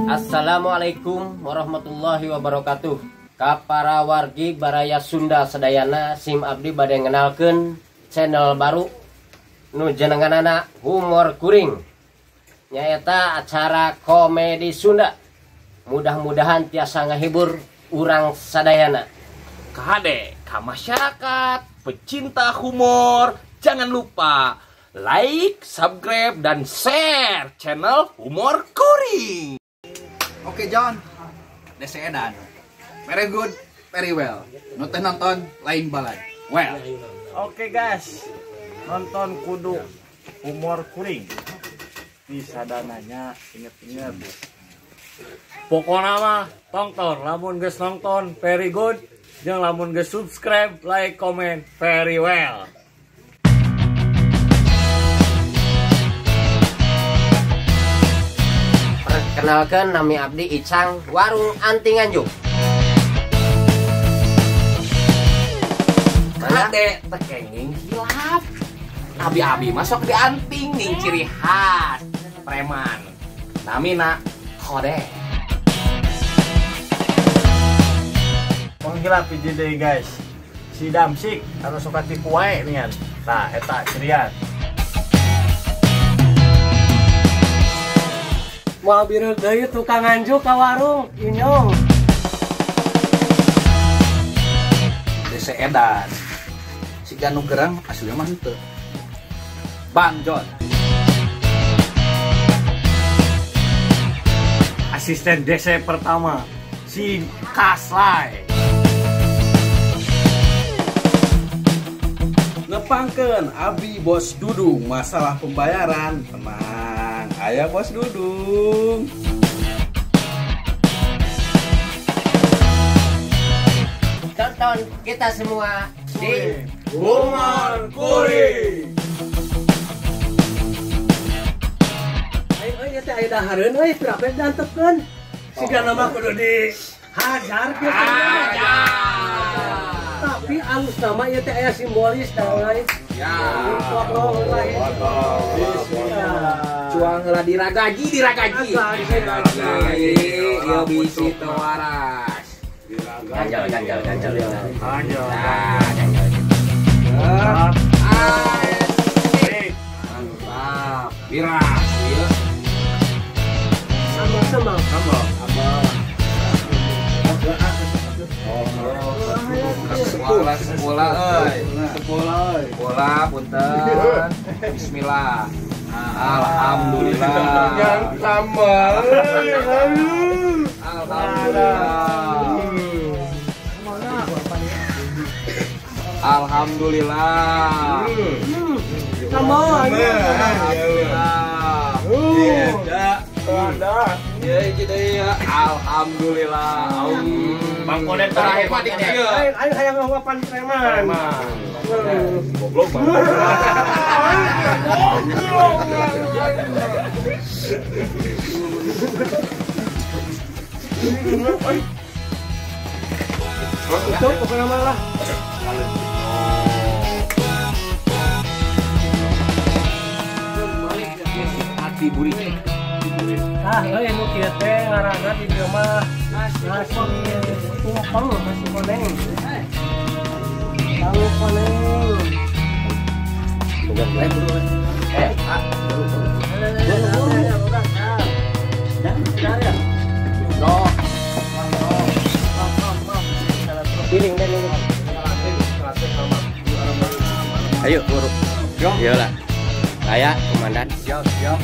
Assalamualaikum warahmatullahi wabarakatuh. Ka para wargi baraya Sunda sadayana, sim abdi bade ngenalkeun channel baru nu jenenganana Humor Kuring. Nyaeta acara komedi Sunda. Mudah-mudahan tiasa ngahibur urang sadayana. Kade ka masyarakat pecinta humor, jangan lupa like, subscribe, dan share channel Humor Kuring. Oke John, DC Edan. Very good, very well. Nonton nonton lain balai. Well. Oke guys, nonton kudu Humor Kuring. Bisa dananya inget-inget. Pokoknya mah tonton, lamun geus nonton very good, jeung lamun geus subscribe, like, comment very well. Perkenalkan, nami abdi Icang, Warung Anting Nganjuk. Kade tekenging hilap. Abi-abi masuk di anting ning ciri khas preman. Namina Kode. Penghilap hiji deui guys. Si Damsik anu suka tipu wae nian. Tah eta cirian. Moal bireuk deui tukang nganjuk ka warung inyong. DC Edan. Si Ganu gerang aslinya mah henteu. Bang John. Asisten DC pertama si Kaslai. Nepangkeun abi Bos Dudung, masalah pembayaran tenang, aya Bos Dudung. Tonton kita semua di Humor Kuring. Ayo euy teh aya dahareun euy pirape dantepkeun. Siga nama kudu dihajar kieu. Tapi alus nama ieu teh aya simbolis da euy. Ya. Cuang heula diragaji, diragaji. Ieu bisi teu waras. Ganjal, ganjal, ganjal. Ganjal. Ganjal. Asik. Mantap. Miras ieu. Sambal, sambal. Sambal. Sekolah, sekolah, euy. Sekolah, euy. Sekolah, punten. Bismillah. Alhamdulillah. Yang sambal. Alhamdulillah. Alhamdulillah. Sambal. Alhamdulillah. Ada. Ya, gitu ya. Alhamdulillah. Bang Kodet terakhir mah di dieu. Ayo hayang ngahuapan preman. Goblok banget. Itu pokoknya malah. Hati burik. Ah, euy nu kieu teh ngaranna di dieu mah nasi tumpeng, nasi koneng. Tahu koneng. Ayo buru. Iyalah. Saya komandan. Siap, siap.